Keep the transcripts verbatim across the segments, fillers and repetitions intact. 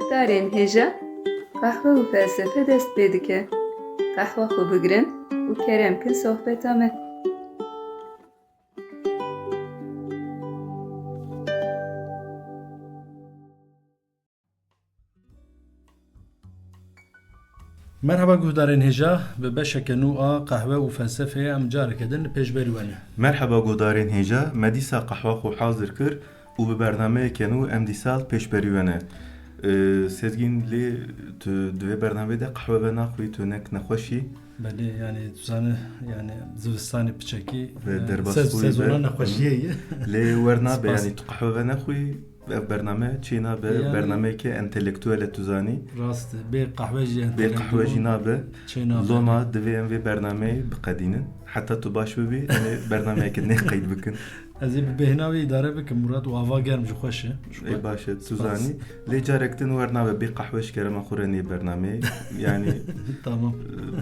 Guhdarên hêja, qehwe û felsefe dest pê dike. Qehwa xwe bigirin û kerem kin sohbeta me. Merhaba guhdarên hêja, bi beşeke nû a qehwe û felsefeyê em careke din li pêşberî we ne. Merhaba guhdarên hêja, me dîsa qehwa xwe hazir kir û bi bernameyeke nû em dîsa li pêşberî we ne. Ee, Sezgîn, lê tu di vê bernameyê de qehwe venaxwî, tu hinek nexweş î. Belê, yani tu zanî, yani zivistanê piçekî, Ve yani derbas sez-, bûyî sezona be. nexweşiyê ye. Lê wer nabe, Spas. yani tu qehwe venexwî, ev bername çê nabe, Yani bernameyeke entelektuel e, tu zanî. Rast e, bê qehwe jî Bê entelektuel qehwe jî nabe. çê nabe. Loma divê em vê bernameyê biqedînin. Heta tu baş bibî, em ê bernameyeke nê qeyd bikin. Ez ê bi bêhna wê îdare bikim, Murat, û ava germ ji xwe şe. Ji xwe. Ê, baş e, tu Spas. zanî. Lê carek din wer nabe bê qehwe ji kerema xwe re nê bernameyê. Yani, Tamam.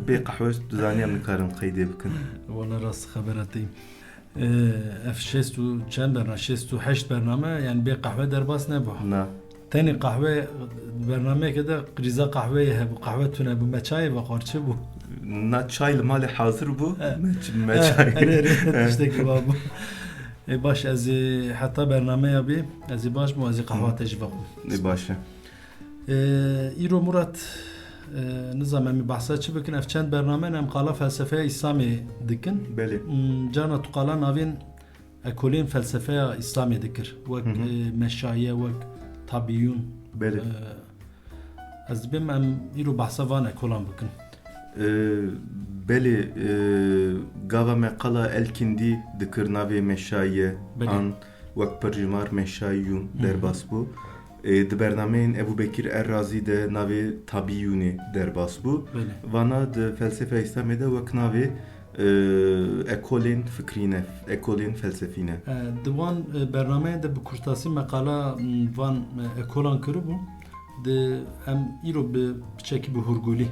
bê qehwe tu zanî em nikarin qeydê bikin. Wala rast xebera te. Ee, ev şêst û çend berna-, şêst û heşt bername, yani bê qehwe derbas nebû. Na. Tenê qehwe, bernameyeke de krîza qehweyê hebû, qehwe tune bû, me çayê vexwar, çi bû? Na, çay li malê hazir bû, Eh. me ç-, me Eh, çay. erê, erê, Eh. tiştekî wa bû. Ê, baş, ez ê heta bernameya bê, ez ê baş bûm, ez ê qehwa te jî vexwim. Ê, baş e. Ee, îro Murat, e, nizam em ê behsa çi bikin, ev çend bername ne, em qala felsefeya Îslamê dikin. Belê. Hmm, carna tu qala navên ekolên felsefeya Îslamê dikir. Wek, Hı hı. e, meşaye, wek tabiyûn. Belê. E, ez dibêm em îro behsa van ekolan bikin. E, belê, e, gava me qala El-Kîndî dikir navê meşaye Belê. an wek pirjimar meşayiyûn Hı hı. derbas bû. E, di bernameyên Ebû Bekîr Er-Razî de navê tabiyûnê derbas bû. Belê. Vana di felsefeya Îslamê de wek navê e, ekolên fikrî ne, ekolên felsefî ne. E, di wan, e, bernameyên de bi kurtasî me qala, m, van, e, ekolan kiribû. Di em îro bi piçekî bi hûrgulî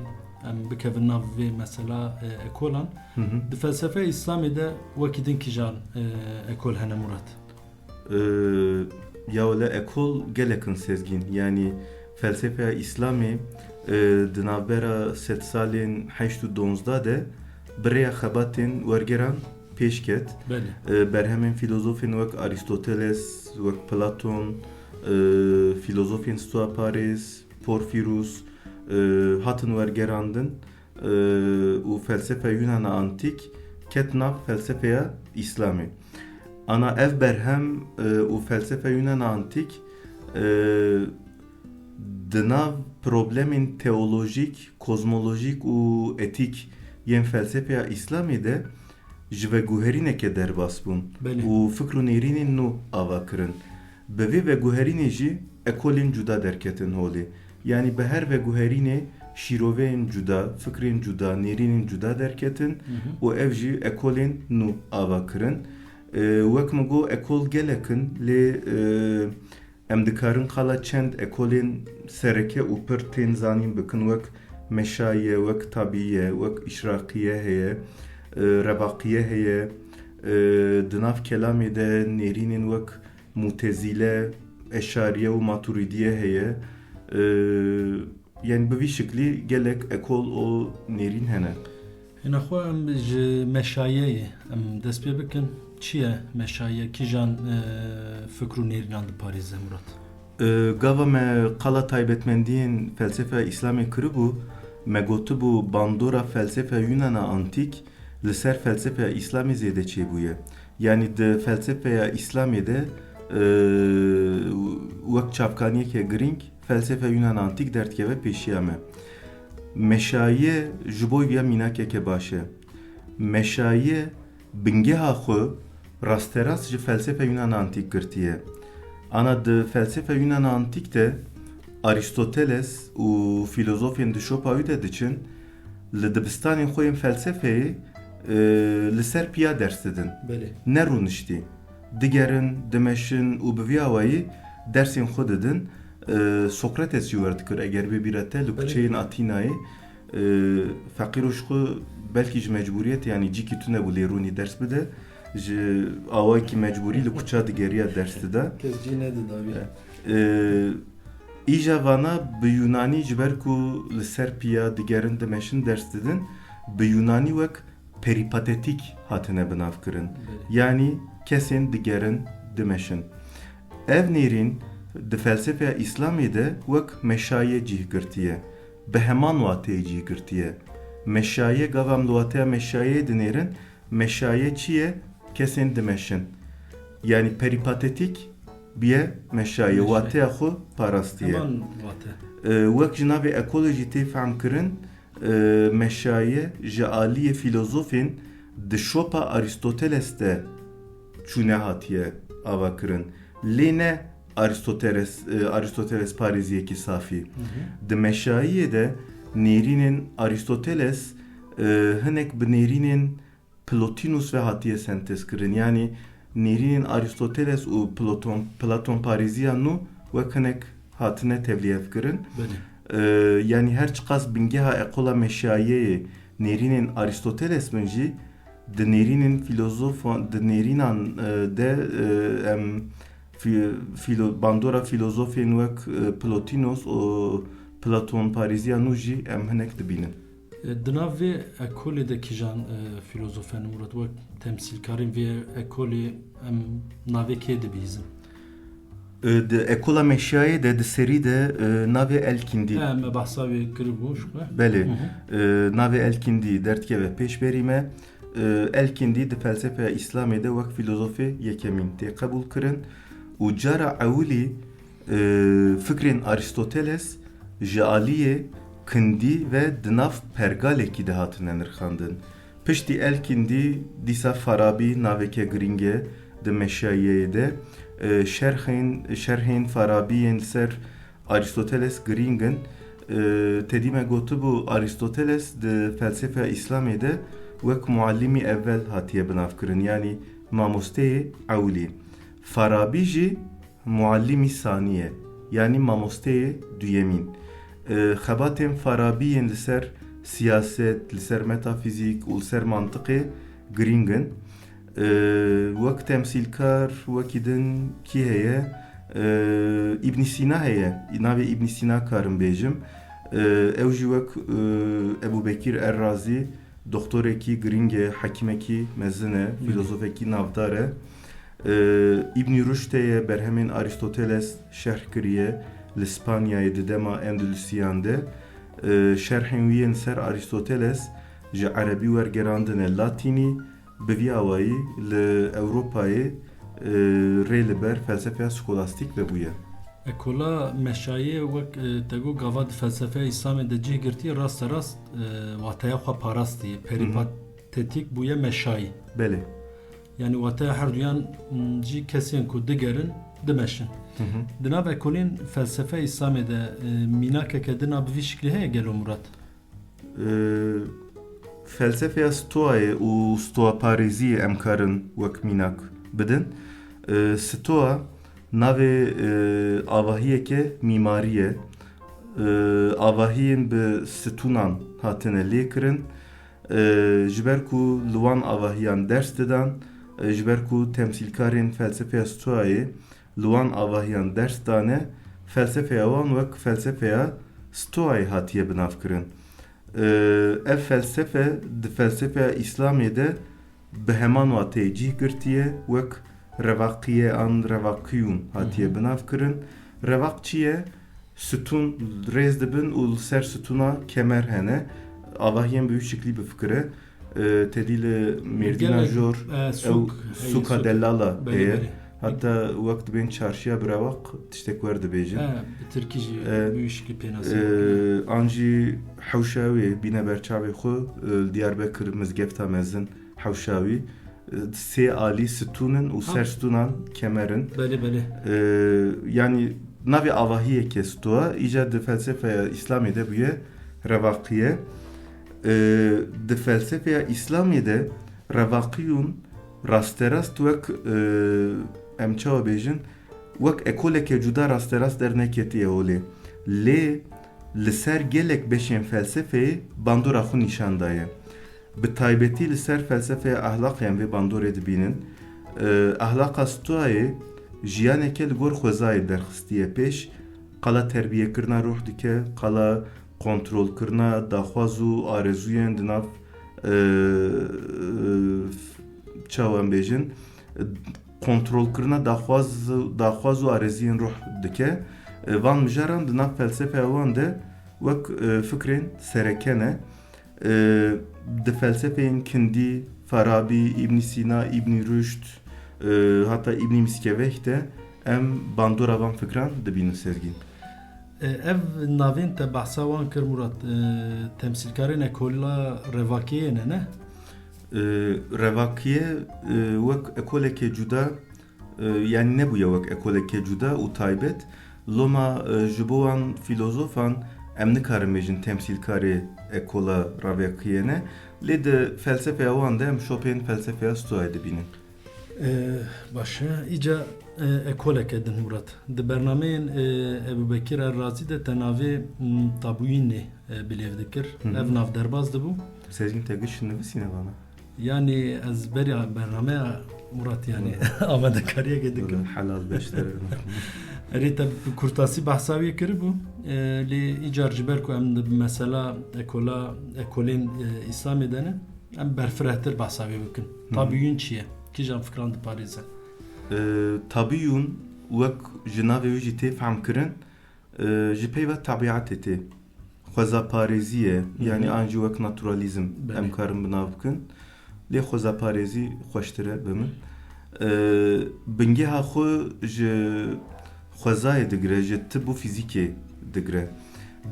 em bikevin nav vê mesela, e, ekolan. Hı hı. Di felsefeya Îslamê de wekî din kîjan, e, ekol hene, Murat? Ee, ya wele ekol gelek in, Sezgîn. Yanî felsefeya Îslamê, e, di navbera sedsalên heşt û donzdeh de bi rêya xebatên wergeran pêş ket. Belê. E, berhemên fîlozofên wek Arîstoteles, wek Platon, e, fîlozofên stoaparêz, Porfîrus, e, hatin wergerandin. e, û felsefa Yunana Antîk ket nav felsefeya Îslamê. Ana ev berhem, e, û felsefa Yunana Antîk, e, di nav problemên teolojîk, kozmolojîk û etîk yên felsefeya Îslamê de ji veguherîneke derbas bûn Belê. û fikr û nêrînên nû ava kirin. Bi vê veguherînê jî ekolên cuda derketin holê. Yanî bi her veguherînê şîroveyên cuda, fikrên cuda, nêrînên cuda derketin Hı hı. û ev jî ekolên nû ava kirin. E, wek min got, ekol gelek in, lê, e, em dikarin qala çend ekolên sereke û pir tên zanîn bikin, wek meşaye, wek tabiye, wek îşraqiye heye, e, revaqiye heye, e, di nav kelamê de nêrînên wek Mutezîle, Eşariye û Maturidiye heye. E, yanî bi vî şiklî gelek ekol û nêrîn hene. Hêna xwe em ji meşayeyê em dest pê bikin. Çi ye meşaye? Kîjan, e, fikr û nêrînan diparêze, Murat? E, gava me qala taybetmendiyên felsefeya Îslamê kiribû, me gotibû bandora felsefeya Yunana Antîk li ser felsefeya Îslamê zêde çêbûye. Yanî di felsefeya Îslamê de, e, wek çavkaniyeke girîng felsefeya Yunana Antîk derdikeve pêşiya me. Meşaye ji bo ya mînakeke baş e. Meşaye bingeha xwe rasterast ji felsefeya Yunana Antîk girtiye. Ana di felsefeya Yunana Antîk de Arîstoteles û fîlozofên di şopa wî de diçin, li dibistanên xwe yên felsefeyê, e, li ser piya ders didin. Belê. Ne rûniştî. Digerin, dimeşin û bi vî awayî dersên xwe didin. E, Sokrates jî werdikir, eger bê bîra te, li Belê. kuçeyên Atînayê, e, feqîro ji xwe belkî ji mecbûriyetê, yanî cîkî tune bû lê rûnî ders bide. Ji awayekî mecbûrî li kuça digeriya ders dida. Kes cî nedida wî. E, Îja vana bi Yûnanî, ji ber ku li ser piya digerin dimeşin ders didin, bi Yûnanî wek peripatetîk hatine binavkirin. Belê. Yanî kesên digerin dimeşin. Ev nêrîn di felsefeya Îslamê de wek meşayê cih girtiye. Bi heman wateyê cih girtiye. Meşayê, gava em li wateya meşayê dinêrin, meşayê çi ye? Kesên dimeşin. Yanî peripatetîk biye meşayê, Meşayê. wateya xwe parastiye. Heman wate. E, wek ji navê ekolojî tê fehmkirin, e, meşayê ji aliyê filozofên di şopa Arîstoteles de çûne hatiye avakirin. Lê ne Arîstoteles, e, Arîstoteles parêziyekî safî. Hı hı. Di meşayiyê de nêrînên Arîstoteles, e, hinek bi nêrînên Plotinus ve hatiye sentezkirin. Yanî nêrînên Arîstoteles û Platon, Platon parêziya nû wek hinek hatine tevliyevkirin. Belê. E, yanî her çiqas bingeha ekola meşayiyê nêrînên Arîstoteles bin jî, di nêrînên filozofan, di nêrînan, e, de, e, em fi-, filo-, bandora filozofên wek, e, Plotinos û Platon parêziya nû jî em hinek dibînin. E, di nav vê ekolê de kîjan, e, filozof hene, Murat, wek temsîlkarên vê ekolê em navê kê dibihîzin? E, di ekola meşayê de, di serî de, e, navê Elkindî. E, me behsa wê kiribû, ji xwe. Belê. Hı hı. E, navê Elkindî derdikeve pêş berî me. E, Elkindî di felsefeya Îslamê de wek filozofê yekemîn tê qebûlkirin û cara ewilî, e, fikrên Arîstoteles ji aliyê Kindî ve di nav pergalekî de hatine nirxandin. Piştî Elkindî dîsa Farabî naveke girîng e di meşayiyeyê de. E, şerxên, şerhên Farabî yên li ser Arîstoteles girîng in. E, tedî me gotibû, Arîstoteles di felsefeya Îslamê de wek muallimî evvel hatiye binavkirin, yanî mamosteyê ewilî. Farabî jî muallimî sanî ye, yanî mamosteyê duyemîn. E, xebatên Farabî yên li ser siyaset, li ser metafîzîk û li ser mantiqê girîng in. E, wek temsîlkar, wekî din kî heye? E, Îbn Sîna heye. Navê Îbn Sîna karim bêjim. E, ew jî wek, e, Ebû Bekîr Er-Razî, doktorekî girîng e, hekîmekî mezin e, Hı. filozofekî navdar e. E, Îbnî Ruşd heye, berhemên Arîstoteles şerh kiriye li Spanyayê di dema Endulusiyan de. E, şerhên wî yên ser Arîstoteles ji erebî wergerandine latînî, bi vî awayî li Ewropayê, e, rê li ber felsefeya skolastîk vebûye. Ekola meşayê wek, e, te got gava di felsefeya Îslamê de cih girtiye, rasterast, e, wateya xwe parastiye. Hı hı. Peripatetîk bûye meşayî. Belê. Yanî wateya her duyan, m, jî kesên ku digerin, dimeşin. Hı hı. Di nav ekolên felsefeya Îslamê de, e, mînakeke din a bi vî şiklî heye gelo Murat? Ee, felsefeya Stoayê û Stoaparêziyê em karin wek mînak bidin. Ee, Stoa navê, e, avahiyeke mîmarî ye. Ee, avahiyên bi stûnan hatine lêkirin. Ee, ji ber ku li wan avahiyan ders didan, e, ji ber ku temsîlkarên felsefeya Stoayê li wan avahiyan ders dane, felsefeya wan wek felsefeya Stoayê hatiye binavkirin. Ee, ev felsefe di felsefeya Îslamê de bi heman wateyê cih girtiye, wek revaqiye an revaqiyûn hatiye Hı hı. binavkirin. Revaq çi ye? Stûn rêz dibin û li ser stûna kemer hene. Avahiyên bi wî şiklî bifikire. E, tedî li Mêrdîna Gelek, Jor, e, ew sûk, hey, sûka sûk. Delala Belê, heye. Belê. Heta wek dibên çarşiya bi rewaq tiştek wer dibêjin. E, bi tirkî jî E, bi wî şiklî pênasî e, dikin. An jî hewşa wê bîne ber çavê xwe, e, li Diyarbekir mizgefta mezin hewşa wî, e, sê alî stûn in û Ha. ser stûnan kemer in. Belê, belê. E, yanî navê avahiyeke stoa, îca di felsefeya Îslamê de bûye revaqiye. E, di felsefeya Îslamê de revaqiyûn rasterast wek, e, em çawa bêjin, wek ekoleke cuda rasterast derneketiye holê. Lê li ser gelek beşên felsefeyê bandora xwe nîşan daye. Bi taybetî li ser felsefeya ahlaqê em vê bandorê dibînin. E, ahlaqa Stoayê jiyaneke li gor xwezayê derxistiye pêş, qala terbiyekirina ruh dike, qala kontrolkirina daxwaz û arezûyên di nav, e, e, çawa em bêjin, kontrolkirina daxwaz, daxwaz û areziyên ruh dike. E, van mijaran di nav felsefeya wan de wek, e, fikrên sereke ne. E, di felsefeyên Kindî, Farabî, Îbnî Sîna, Îbnî Ruşd, e, hata Îbnî Mîskeveh de em bandora van fikran dibînin, Sezgîn. E, ev navên te behsa wan kir, Murat, e, temsîlkarên ekola Revakiyê ne, ne? E, Revakiye, e, wek ekoleke cuda, e, yanî nebûye wek ekoleke cuda û taybet. Loma, e, ji bo wan fîlozofan em nikarin bêjin temsîlkarê ekola Revakiye ne. Lê di felsefeya wan de em şopên felsefeya Stoayê dibînin. E, baş e. Îca, e, ekoleke din, Murat. Di bernameyên, e, Ebûbekir Errazî de te navê, m, Tabûyînê, e, bilêv dikir. Hı hı. Ev nav derbas dibû. Sezgîn, te giş nivîsîne vana? Yanî ez beriya bernameya, Murat, yanî, hı, amadekariyeke dikim. Helal beşdere. Erê, te bi kurtasî behsa wê kiribû. E, lê îcar ji ber ku em di mesela ekola, ekolên, e, Îslamê de ne, em berfirehtir behsa wê bikin. Hı hı. Tabîyûn çi ye? Kîjan fikran diparêze? E, tabîyûn wek ji navê wî jî tê fehmkirin, e, ji peyva tebiatê tê. Xwezaparêzî ye, hı hı, yanî an jî wek naturalîzm, belê, em karin bi nav bikin. Lê xwezaparêzî xweştir e bi min. E, bingeha xwe ji xwezayê digire, ji tib û fîzîkê digire.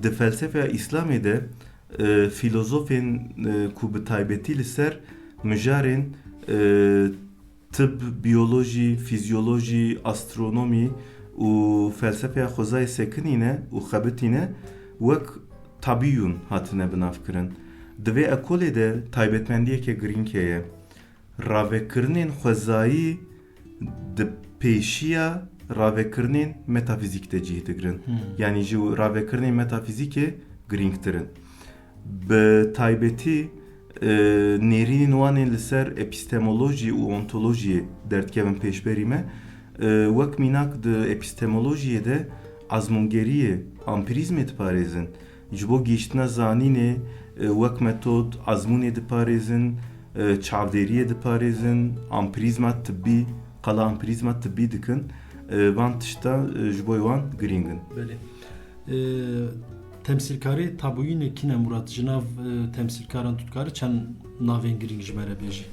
Di felsefeya Îslamê de, e, fîlozofên, e, ku bi taybetî li ser mijarên, e, tib, biyolojî, fîzyolojî, astronomî û felsefeya xwezayê sekinîne û xebitîne wek tabîyûn hatine binavkirin. Di vê ekolê de taybetmendiyeke girîng heye. Ravekirinên xwezayî di pêşiya ravekirinên metafîzîk de cih digirin. Hmm. Yanî ji ravekirinên metafîzîkê girîngtir in. Bi taybetî, e, nêrînên wan ên li ser epistemolojî û ontolojiyê derdikevin pêşberî me. E, wek mînak di epistemolojiyê de azmûngeriyê, ampirîzmê diparêzin. Ji bo gihîştina zanînê, e, wek metod, azmûnê diparêzin, e, çavdêriyê diparêzin, ampirîzma tibbî, qala ampirîzma tibbî dikin. E, van tişta, e, ji bo wan girîng in. Belê. E, temsîlkarê tabûyînê kî ne, Murat? Ji nav, e, temsîlkaran tu dikarî çend navên girîng ji me re bêjî?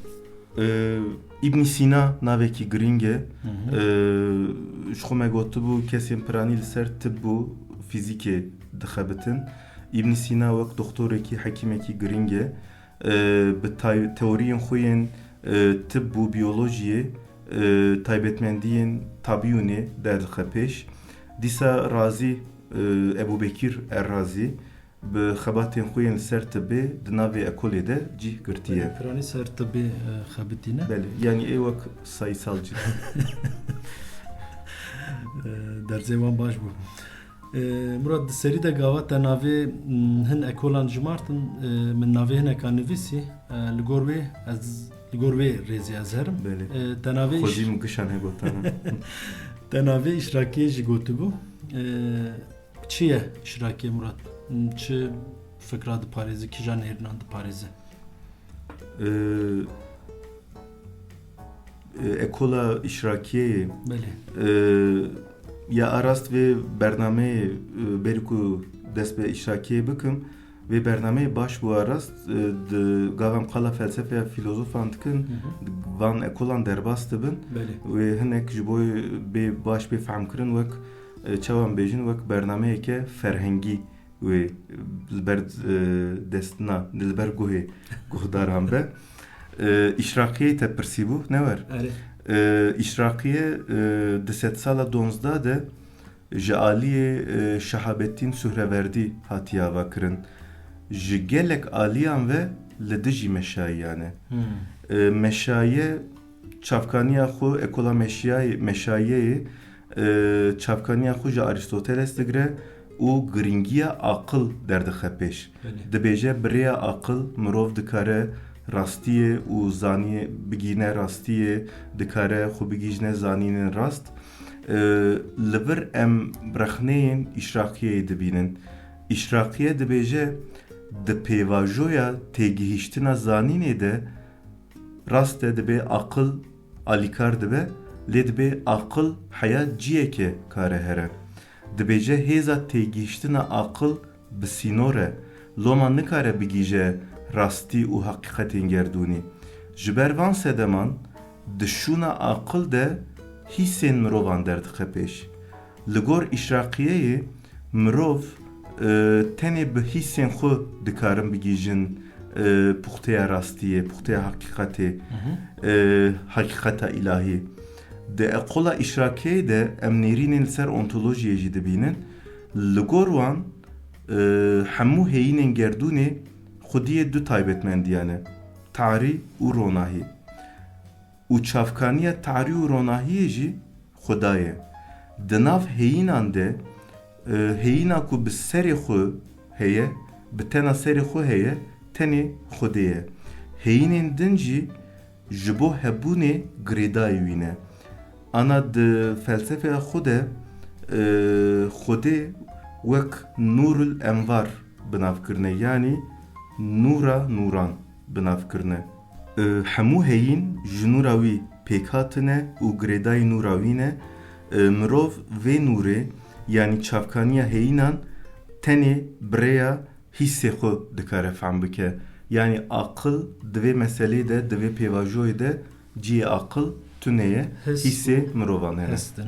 E, Îbnî Sîna navekî girîng e. Hı hı. E, ji xwe me gotibû kesên piranî li ser tib û fîzîkê dixebitin. Îbnî Sîna wek doktorekî, hekîmekî girîng e. E, bi tay-, teoriyên xwe yên, e, tib û biyolojiyê, e, taybetmendiyên tabîyûnê derdixe pêş. Dîsa Razî, e, Ebûbekîr Er-Razî, bi xebatên xwe yên li ser tibê di navê ekolê de cih girtiye. Belê, piranî ser tibê, e, xebitîne. Belê, yanî ê wek sayîsalcî. E, dersê wan baş bû. E, Murat, di serî de gava te navê, m, hin ekolan jimartin, e, min navê hineka nivîsî, e, li gor wê ez, li gor wê rêzê ez herim. Belê. E, te navê Xwezî îş-, min gişan hegotana. Te navê îşrakiyê jî gotibû. E, Çi ye îşrakiyê, Murat? Çi fikra diparêzi, kîjan nêrînan diparêzi? Ee, e, ekola îşrakiyê ye. Belê. Ee, ya a rast vê bernameyê, e, berî ku dest bi îşrakiyê bikim, vê bernameyê baş bû a rast, e, di gava em qala felsefeya fîlozofan dikin, hı hı, van ekolan derbas dibin. Belê. Wê hinek ji bo bê baş bê fehmkirin wek e, çawa em bêjin, wek bernameyeke ferhengî wê li ber, e, dest na, li ber guhê guhdaran be. E, îşraqiyê te pirsîbû, ne wer? Erê. E, îşraqiye, e, di sedsala donzdeh de ji aliyê, e, Şehabettin Suhreverdî hatiye avakirin. Ji gelek aliyan ve li dijî meşayiyan e. Hmm. E, meşaye çavkaniya xwe, ekola meşiyayê, meşayiyeyê, e, çavkaniya xwe ji Aristoteles digire û girîngiya aqil derdixe pêş. Belê. Dibêje, bi rêya aqil mirov dikare rastiyê û zaniyê bigîne rastiyê, dikare xwe bigihîjne zanînên rast. Ee, Li vir em rexneyên Îşraqiyeyê dibînin. Îşraqiye dibêje, di pêvajoya têgihîştina zanînê de rast e, dibê aqil alîkar dibe, lê dibê aqil heya ciyeke kare here. Dibêje hêza têgihîştina aqil bi sînor e, loma nikare bigihîje rastî û heqîqetên gerdûnî. Ji ber van sedeman di şûna aqil de hîsên mirovan derdixe pêş. Li gor Îşraqiyeyê mirov, e, tenê bi hîsên xwe dikarin bigihîjin, e, puxteya rastiyê, puxteya heqîqetê, e, heqîqeta îlahî. Di eqola Îşraqiyeyê de em nêrînên li ser ontolojiyê jî dibînin. Li gor wan, e, hemû heyînên gerdûnê xwediyê du taybetmendiyan e, tarî û ronahî. Û çavkaniya tarî û ronahiyê jî Xweda ye. Di nav heyînan de, e, heyîna ku bi serê xwe heye, bi tena serê xwe heye, tenê Xwedê ye. Heyînên din jî ji bo hebûnê girêdayî wî ne. Ana di felsefeya xwe de, e, Xwedê wek Nûrul Envar bi nav kirine, yanî nûra nûran bi nav kirine. E, hemû heyîn ji nûra wî pêk hatine û girêdayî nûra wî ne. E, mirov vê nûrê, yanî çavkaniya heyînan, tenê bi rêya hîsê xwe dikare fehm bike. Yanî aqil di vê meseleyê de, di vê pêvajoyê de cihê aqil tune ye, His hîsê û mirovan hene. Hestin.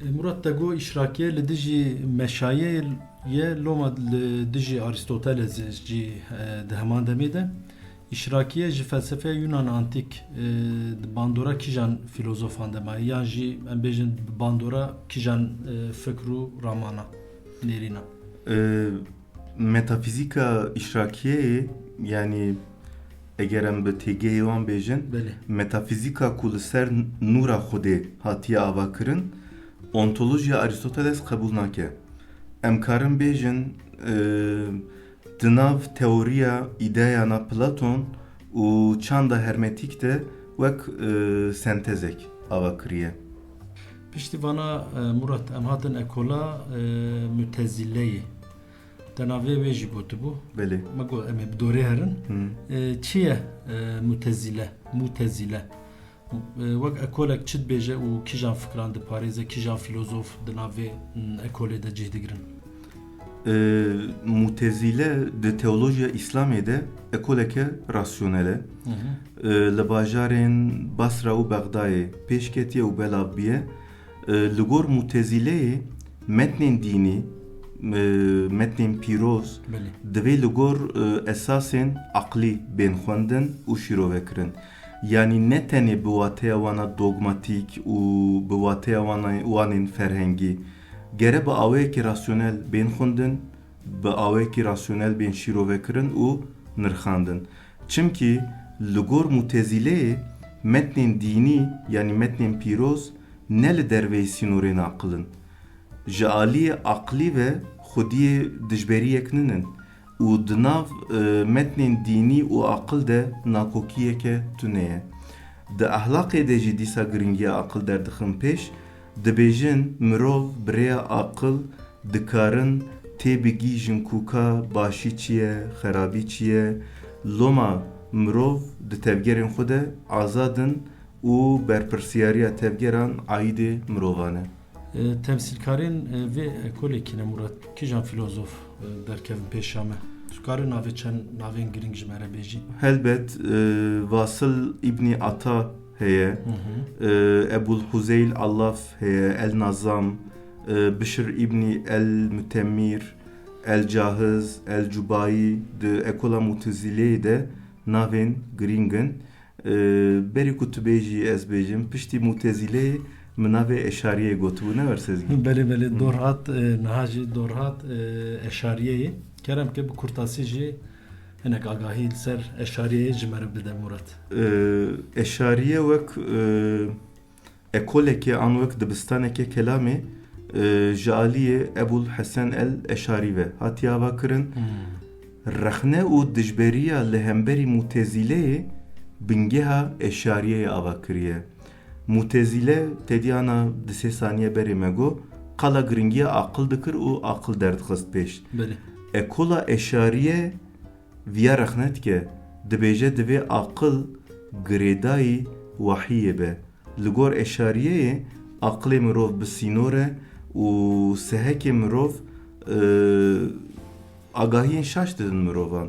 E, Murat, te got Îşrakiye li dijî meşayê ye, loma li dijî Arîstoteles jî, e, di heman demê de. Îşrakiye ji felsefeya Yunan Antîk, e, di bandora kîjan filozofan de maye? Yan jî em bêjin bi bandora kîjan, e, fikr û ramana, nêrîna? E, Metafîzîka Îşrakiyeyê, yanî eger em bi têgehê wan bêjin, Belê. metafîzîka ku li ser nûra Xwedê hatiye avakirin, ontolojiya Arîstoteles qebûl nake. Em karin bêjin, e, di nav teoriya îdeyana Platon û çanda hermetîk de wek, e, sentezek ava kiriye. Piştî vana, e, Murat, em hatin ekola, e, Mutezîleyê. Te navê wê jî gotibû. Belê. Me got, em ê bi dorê herin. Hı. E, çi ye, e, Mutezîle? Mutezîle. E, wek ekolek çi dibêje û kîjan fikran diparêze, kîjan filozof di nav vê, m, ekolê de cih digirin? E, Mutezîle di teolojiya Îslamê de ekoleke rasyonel e. Hı hı. E, li bajarên Basra û Bexdayê pêş ketiye û belav biye. E, li gor Mutezîleyê metnên dînî, e, metnên pîroz, Belê. divê li gor, e, esasên aqlî bên xwendin û şîrove kirin. Yanî ne tenê bi wateya wana dogmatîk û bi wateya wana, wanên ferhengî. Gere bi awayekî rasyonel bên xwendin, bi awayekî rasyonel bên şîrove kirin û nirxandin. Çimkî li gor Mutezîleyê metnên dînî, yanî metnên pîroz, ne li derveyî sînorên aqil in. Ji aliyê aqilî ve xwediyê dijberiyek nînin û di nav, e, metnên dînî û aqil de nakokiyeke tune ye. Di ehlaqê de jî dîsa giringiya aqil derdixin pêş, dibêjin mirov bi rêya aqil dikarin têbigihîjin ku ka başî çi ye, xerabî çi ye. Loma mirov di tevgerên xwe de azad in û berpirsiyariya tevgeran aîdê mirovan e. E, temsîlkarên, e, vê ekolê kî ne Murat? Kîjan filozof, e, derkevin pêşa me? Tu karin navê çend navên girîng ji me re bêjî? Helbet, e, Vasil Îbnî Ata heye, Hı hı. e, Ebul Huzeyl Allaf heye, El Nazam, e, Bişr Îbnî El Mutemîr, El Cahiz, El Cubayî, di ekola Mutezîleyê de navên girîng in. E, berî ku tu bêjî ez bêjim, piştî Mutezîleyê min navê Eşariyê gotibû, ne wer Sezgîn? Belê, belê, Hı. dor hat, e, niha jî dor hat, e, Eşariyeyê. Kerem ke bi kurtasî jî hinek agahî li ser Eşariyeyê ji me re bide, Murat. E, Eşariye wek, e, ekolekê an wek dibistaneke kelamê, e, ji aliyê Ebul Hesen el Eşarî ve hatiye ava kirin. Hmm. Rexne û dijberiya li hemberî Mutezîleyê bingeha Eşariyeyê ava kiriye. Mutezîle tediyana di sê saniye berê me got, qala giringiya aqil dikir û aqil derdixist pêş. Belê. Ekola Eşariye viya rexne dike, dibêje divê aqil girêdayî wahiyê be. Li gor Eşariyeyê aqilê mirov bi sînor e û sehekê mirov, e, agahiyên şaş didin mirovan.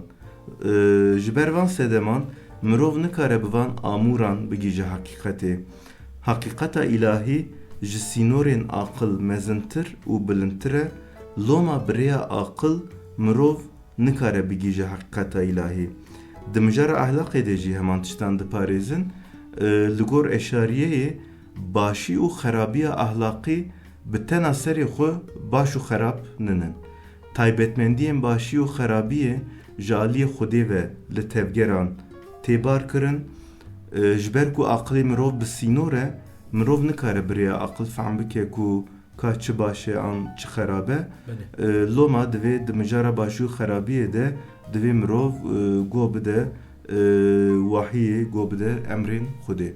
E, ji ber van sedeman mirov nikare bi van amûran bigihîje heqîqetê. Heqîqeta îlahî ji sînorên aqil mezintir û bilindtir e, loma bi rêya aqil mirov nikare bigihîje heqîqeta îlahî. Di mijara ehlaqê de jî heman tiştan diparêzin. E, li gor Eşariyeyê başî û xerabiya ehlaqî bi tena serê xwe baş û xerab ninin. Taybetmendiyên başî û xerabiyê ji aliyê Xwedê ve li tevgeran tê bar kirin. E, ji ber ku aqilê mirov bi sînor e, mirov nikare bi rêya aqil fehm bike ku ka çi baş e an çi xerab e. Belê. E, loma divê di mijara başî û xerabiyê de divê mirov, e, go bide, e, wahiyê, go bide emrên Xwedê.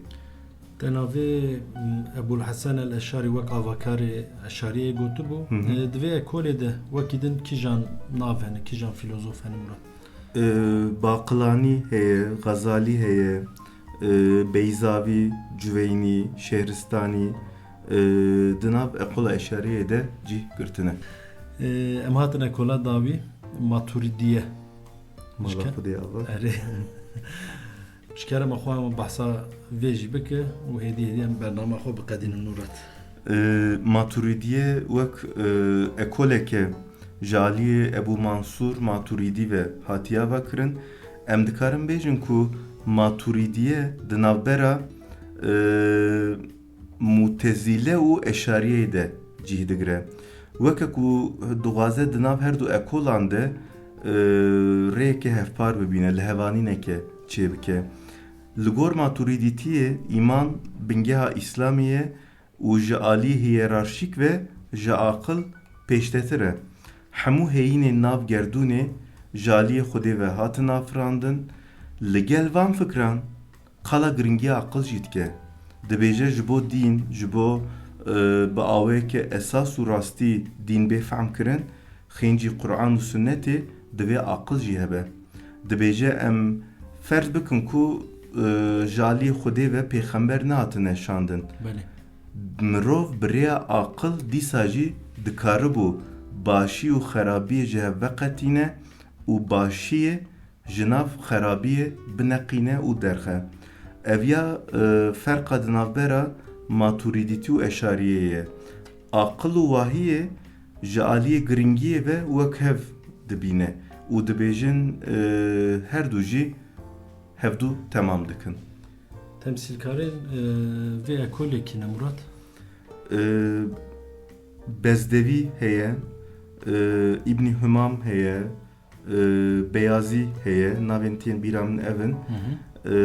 Te navê, m, Ebul Hesen el Eşarî wek avakarê Eşariyê gotibû. Hı hı. E, di vê ekolê de wekî din kîjan nav hene, kîjan fîlozof hene, Murat? E, Baqilanî heye, Xezalî heye, e, Beyzavî, Cuveynî, Şehristanî, e, di nav ekola Eşariyê de cih girtine. E, em hatin ekola dawî, Maturidiye. Mala Ji ke- Xwedê ava. Erê. Ji kerema xwe em behsa vê jî bike û hêdî hêdî em bernama xwe biqedînin Murat. E, Maturidiye wek, e, ekoleke ji aliyê Ebû Mansûr Maturîdî ve hatiye avakirin. Em dikarin bêjin ku Maturidiye di navbera, e, Mutezîle û Eşariyeyê de cih digire. Weke ku dixwaze di nav her du ekolan de, e, rêyeke hevpar bibîne, lihevanîneke çêbike. Li gor Maturîdîtiyê îman bingeha Îslamê ye û ji alî hiyerarşîk ve ji aqil pêşdetir e. Hemû heyînên nav gerdûnê ji aliyê Xwedê ve hatin afirandin. Li gel van fikran qala giringiya aqil jî dike. Dibêje ji bo dîn, ji bo, e, bi awayeke esas û rastî dîn bê fehmkirin, xêncî Quran û Sunnetê divê aqil jî hebe. Dibêje em ferz bikin ku, e, ji alî Xwedê ve pêxember nehatine şandin. Belê. Mirov bi rêya aqil dîsa jî dikaribû başî û xerabiyê ji hev veqetîne û başiyê ji nav xerabiyê bineqîne û derxe. Ev ya, e, ferqa di navbera Maturîdîtî û Eşariyê ye. Aqil û wahiyê ji aliyê giringiyê ve wek hev dibîne û dibêjin, e, her du jî hevdu temam dikin. Temsîlkarên, e, vê ekolê kî ne Murat? E, Bezdevî heye, e, Îbnî Humam heye, e, Beyazî heye, navên tên bîra min ev in. Hı hı. E,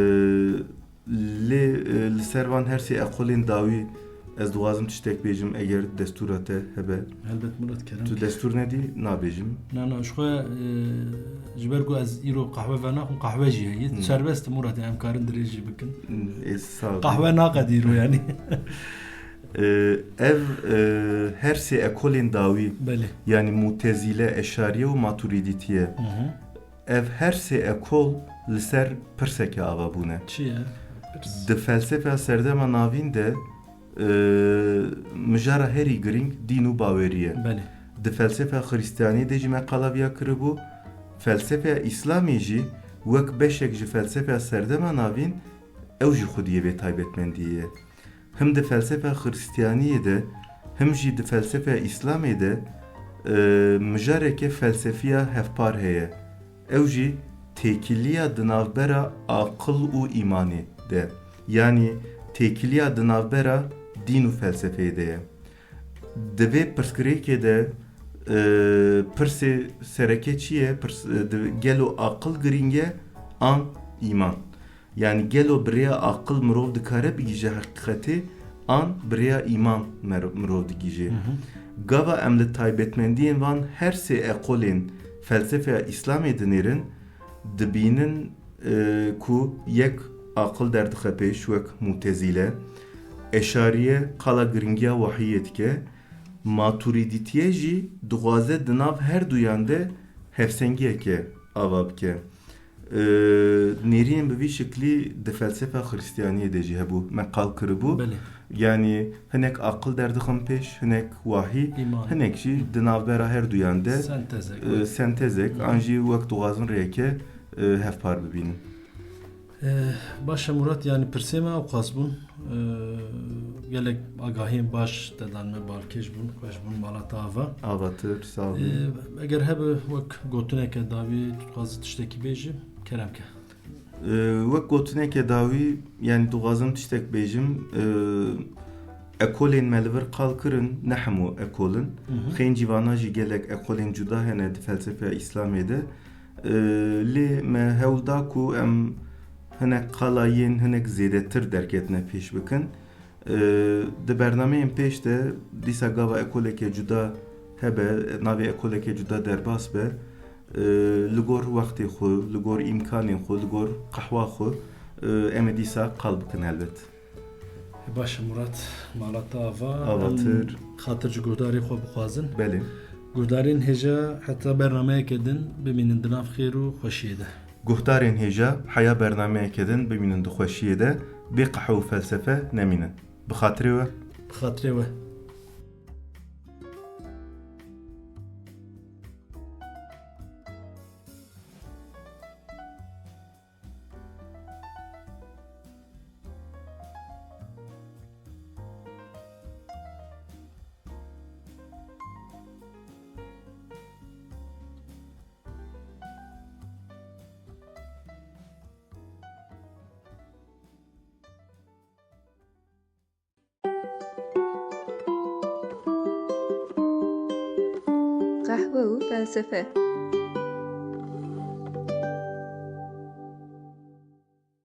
lê, e, li ser van her sê eqolên dawî ez dixwazim tiştek bêjim, eger destûra te hebe. Helbet Murat, kerem. Tu destûr nedî, nabêjim. Na, na, ji xwe, e, ji ber ku ez îro qehwe venaxwim, qehwe jî heye. Hmm. Serbest Murat, em karin dirêj jî bikin. Hmm, ê, sağ ol. Qehwe naqedî îro yani. E, ev, e, her sê ekolên dawî, belê, yanî Mutezîle, Eşariye û Maturîdîtiye. Hı hı. Ev her sê ekol li ser pirseke ava bûne. Çi ye? Pirs. Di felsefeya serdema navîn de, e, mijara herî girîng dîn û bawerî ye. Belê. Di felsefeya Xristiyanî de jî me qala viya kiribû. Felsefeya Îslamê jî wek beşek ji felsefeya serdema navîn, ew jî xwediyê vê taybetmendiyê ye. Him di felsefeya Xristiyaniyê de, him jî di felsefeya Îslamê de, e, mijareke felsefiya hevpar heye. Ew jî têkiliya di navbera aqil û îmanê de, yanî têkiliya di navbera dîn û felsefeyê de ye. Di vê pirsgirêkê de, e, pirsê sereke çi ye? Pirs, e, di, gelo aqil girîng e an îman? Yanî gelo bi rêya aqil mirov dikare bigihîje heqîqetê an bi rêya îman mer-, mirov digihîje? Hı hı. Gava em li taybetmendiyên van her sê eqolên felsefeya Îslamê dinêrin, dibînin, e, ku yek aqil derdixe pêş wek Mutezîle, Eşariye qala giringiya wahiyê dike, Maturidîtiye jî dixwaze di nav her duyan de hevsengiyeke ava bike. Ee, nêrînên bi vî şiklî di felsefa Xristiyaniyê de jî hebû, me qal kiribû. Belê. Yanî hinek aqil derdixin pêş, hinek wahî, Îman. Hinek jî di navbera her duyan de, Sentezek, e, belê. Sentezek, Hı hı. An jî wek dixwazin rêyeke, e, hevpar bibînin. Eh, baş e Murat, yanî pirsê me ewqas bûn. Eh, gelek agahiyên baş te dan me, balkêş bûn, xweş bûn, mala te ava. Avatir, sağ olun. Eh, eger hebe wek gotineke dawî tu dixwazî tiştekî bêjî, kerem ke. Eh, wek gotineke dawî, yanî dixwazim tiştek bêjim. Eh, ekolên me li vir qal kirin, ne hemû ekol in. Hı hı. Xêncî vana jî gelek ekolên cuda hene di felsefeya Îslamê de. Ee, lê me hewl da ku em hinek qala yên hinek zêdetir derketine pêş bikin. Ee, di bernameyên pêş de dîsa gava ekoleke cuda hebe, navê ekoleke cuda derbas be, ee, li gor wextê xwe, li gor îmkanên xwe, li gor qehwa xwe, ee, em ê dîsa qal bikin helbet. Baş e Murat, mala te ava. Avatir. Em xatir ji guhdarê xwe bixwazin. Belê. Guhdarên hêja heta bernameyeke din bimînin di nav xêr û xweşiyê de. Guhdarên hêja heya bernameyeke din bimînin di xweşiyê de, bê qehwe û felsefe nemînin. Bi xatirê we. Bi xatirê we. Qehwe û felsefe.